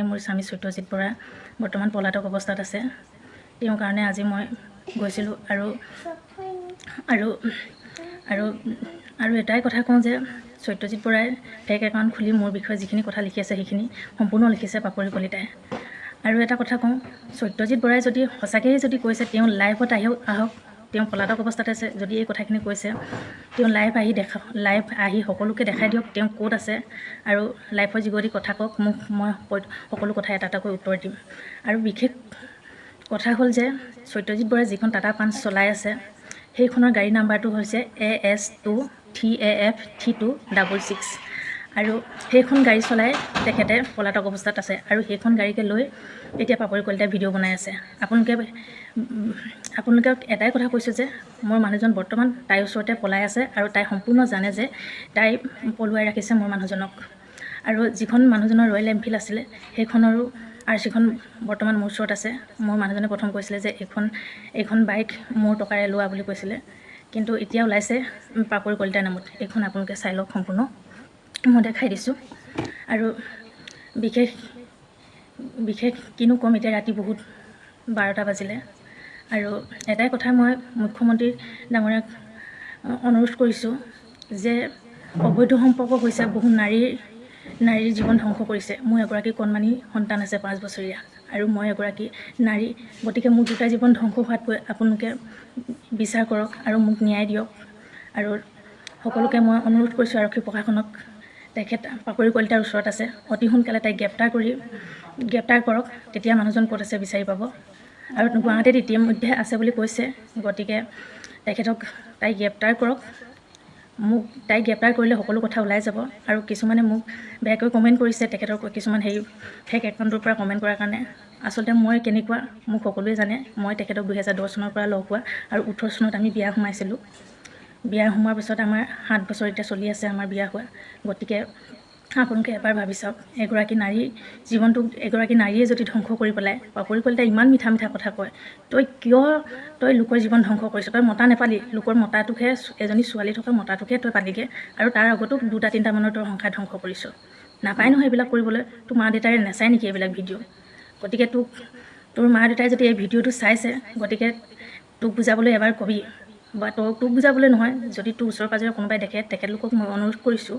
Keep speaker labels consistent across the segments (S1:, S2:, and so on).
S1: মোৰ স্বামী সত্যজিত বৰা বৰ্তমান পলাতক অৱস্থাত আছে। তেওঁৰ কাৰণে আজি মই গৈছিলোঁ। আৰু আৰু আৰু আৰু এটাই কথা কওঁ যে সত্যজিত বৰাই ফেক একাউণ্ট খুলি মোৰ বিষয়ে যিখিনি কথা লিখি আছে, সেইখিনি সম্পূৰ্ণ লিখিছে পাপৰি কলিতাই। আৰু এটা কথা কওঁ, সত্যজিত বৰাই যদি সঁচাকৈয়ে যদি কৈছে, তেওঁ লাইভত আহিও আহক। তেওঁ পলাতক অৱস্থাত আছে। যদি এই কথাখিনি কৈছে, তেওঁ লাইভ আহি দেখা, লাইভ আহি সকলোকে দেখাই দিয়ক তেওঁ ক'ত আছে আৰু লাইভৰ যোগেদি কথা কওক মোক। মই সকলো কথা এটা এটাকৈ উত্তৰ দিম। আৰু বিশেষ কথা হ'ল যে সত্যজিত বৰাই যিখন টাটা পাঞ্চ চলাই আছে, সেইখনৰ গাড়ী নাম্বাৰটো হৈছে AS 23 AF 3266। আৰু সেইখন গাড়ী চলাই তেখেতে পলাতক অৱস্থাত আছে আৰু সেইখন গাড়ীকে লৈ এতিয়া পাপৰি কলিতাই ভিডিঅ' বনাই আছে। আপোনালোকক এটাই কথা কৈছোঁ যে মোৰ মানুহজন বৰ্তমান তাইৰ ওচৰতে পলাই আছে আৰু তাই সম্পূৰ্ণ জানে যে তাই পলুৱাই ৰাখিছে মোৰ মানুহজনক। আৰু যিখন মানুহজনৰ ৰয়েল এনফিল্ড আছিলে, সেইখনৰো আৰচিখন বৰ্তমান মোৰ ওচৰত আছে। মোৰ মানুহজনে প্ৰথম কৈছিলে যে এইখন বাইক মোৰ টকাৰে লোৱা বুলি কৈছিলে, কিন্তু এতিয়া ওলাইছে পাপৰি কলিতাৰ নামত। এইখন আপোনালোকে চাই লওক, সম্পূৰ্ণ মই দেখাই দিছোঁ। আৰু বিশেষ বিশেষ কিনো ক'ম, এতিয়া ৰাতি বহুত 12টা বাজিলে। আৰু এটাই কথা মই মুখ্যমন্ত্ৰী ডাঙৰীয়াক অনুৰোধ কৰিছোঁ যে অবৈধ সম্পৰ্ক হৈছে বহু নাৰীৰ জীৱন ধ্বংস কৰিছে। মোৰ এগৰাকী কণমানি সন্তান আছে 5 বছৰীয়া আৰু মই এগৰাকী নাৰী। গতিকে মোৰ দুটা জীৱন ধ্বংস হোৱাতকৈ আপোনালোকে বিচাৰ কৰক আৰু মোক ন্যায় দিয়ক। আৰু সকলোকে মই অনুৰোধ কৰিছোঁ, আৰক্ষী প্ৰশাসনক, তেখেত পাপৰি কলিতাৰ ওচৰত আছে, অতি সোনকালে তাইক গ্ৰেপ্তাৰ কৰক। তেতিয়া মানুহজন ক'ত আছে বিচাৰি পাব। আৰু গুৱাহাটীত ইতিমধ্যে আছে বুলি কৈছে। গতিকে তেখেতক তাইক গ্ৰেপ্তাৰ কৰক। মোক তাইক গ্ৰেপ্তাৰ কৰিলে সকলো কথা ওলাই যাব। আৰু কিছুমানে মোক বেয়াকৈ কমেণ্ট কৰিছে, তেখেতৰ কিছুমান হেৰি ফেক একাউণ্টৰ পৰা কমেণ্ট কৰাৰ কাৰণে। আচলতে মই কেনেকুৱা মোক সকলোৱে জানে। মই তেখেতক 2010 চনৰ পৰা লগ পোৱা আৰু 18 চনত আমি বিয়া সোমাইছিলোঁ। বিয়া সোমোৱাৰ পিছত আমাৰ 7 বছৰ এতিয়া চলি আছে আমাৰ বিয়া হোৱা। গতিকে আপোনালোকে এবাৰ ভাবি চাওক, এগৰাকী নাৰীৰ জীৱনটোক এগৰাকী নাৰীয়ে যদি ধ্বংস কৰি পেলায়। পাপৰি কলিতাই ইমান মিঠা মিঠা কথা কয়, তই কিয় তই লোকৰ জীৱন ধ্বংস কৰিছ? তই মতা নেপালি, লোকৰ মতাটোকহে, এজনী ছোৱালী থকা মতাটোকহে তই পালিগৈ আৰু তাৰ আগতো দুটা তিনিটামানৰ তই সংসাৰ ধ্বংস কৰিছ। নাপায় নহয় এইবিলাক কৰিবলৈ। তোৰ মা দেউতাৰে নাচায় নেকি এইবিলাক ভিডিঅ'? গতিকে তোৰ মা দেউতাই যদি এই ভিডিঅ'টো চাইছে, গতিকে তোক বুজাবলৈ এবাৰ কবি বা তোক বুজাবলৈ নহয়, যদি তোৰ ওচৰে পাঁজৰে কোনোবাই দেখে, তেখেতলোকক মই অনুৰোধ কৰিছোঁ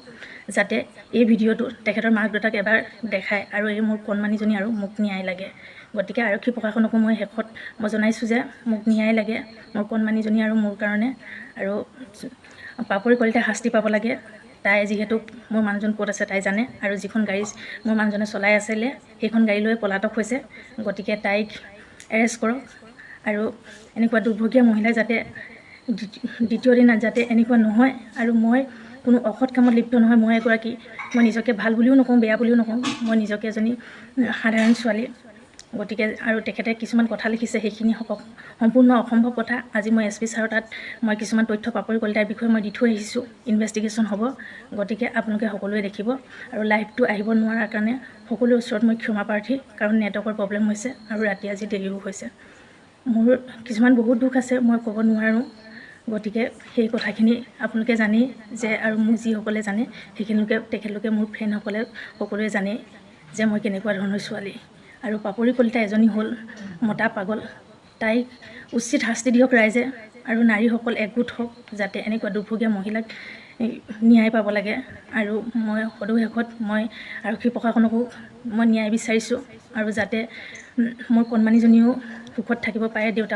S1: যাতে এই ভিডিঅ'টো তেখেতৰ মাক দেউতাক এবাৰ দেখায় আৰু এই মোৰ কণমানিজনী আৰু মোক ন্যায় লাগে। গতিকে আৰক্ষী প্ৰশাসনকো মই শেষত মই জনাইছোঁ যে মোক ন্যায় লাগে মোৰ কণমানিজনী আৰু মোৰ কাৰণে। আৰু পাপৰি কলিতাই শাস্তি পাব লাগে। তাই যিহেতু মোৰ মানুহজন ক'ত আছে তাই জানে আৰু যিখন গাড়ী মোৰ মানুহজনে চলাই আছিলে, সেইখন গাড়ী লৈ পলাতক হৈছে। গতিকে তাইক এৰেষ্ট কৰক আৰু এনেকুৱা দুৰ্ভগীয়া মহিলাই যাতে দ্বিতীয় দিনা যাতে এনেকুৱা নহয়। আৰু মই কোনো অসৎ কামত লিপ্ত নহয়। মই এগৰাকী, মই নিজকে ভাল বুলিও নকওঁ, বেয়া বুলিও নকওঁ, মই নিজকে এজনী সাধাৰণ ছোৱালী। গতিকে আৰু তেখেতে কিছুমান কথা লিখিছে, সেইখিনি সম্পূৰ্ণ অসম্ভৱ কথা। আজি মই এছ পি ছাৰৰ তাত মই কিছুমান তথ্য পাপৰি কলিতাৰ বিষয়ে মই দি থৈ আহিছোঁ। ইনভেষ্টিগেশ্যন হ'ব, গতিকে আপোনালোকে সকলোৱে দেখিব। আৰু লাইভটো আহিব নোৱাৰাৰ কাৰণে সকলোৰে ওচৰত মই ক্ষমা প্ৰাৰ্থী, কাৰণ নেটৱৰ্কৰ প্ৰব্লেম হৈছে আৰু ৰাতি আজি দেৰিও হৈছে। মোৰ কিছুমান বহুত দুখ আছে, মই ক'ব নোৱাৰোঁ। গতিকে সেই কথাখিনি আপোনালোকে জানেই যে আৰু মোক যিসকলে জানে সেইখিনিলোকে, তেখেতলোকে মোৰ ফ্ৰেণ্ডসকলে সকলোৱে জানেই যে মই কেনেকুৱা ধৰণৰ ছোৱালী। আৰু পাপৰি কলিতা এজনী হ'ল মতা পাগল। তাইক উচিত শাস্তি দিয়ক ৰাইজে আৰু নাৰীসকল একগোট হওক, যাতে এনেকুৱা দুৰ্ভগীয়া মহিলাক ন্যায় পাব লাগে। আৰু মই সদৌ শেষত মই আৰক্ষী প্ৰশাসনকো মই ন্যায় বিচাৰিছোঁ আৰু যাতে মোৰ কণমানিজনীও সুখত থাকিব পাৰে দেউতাক।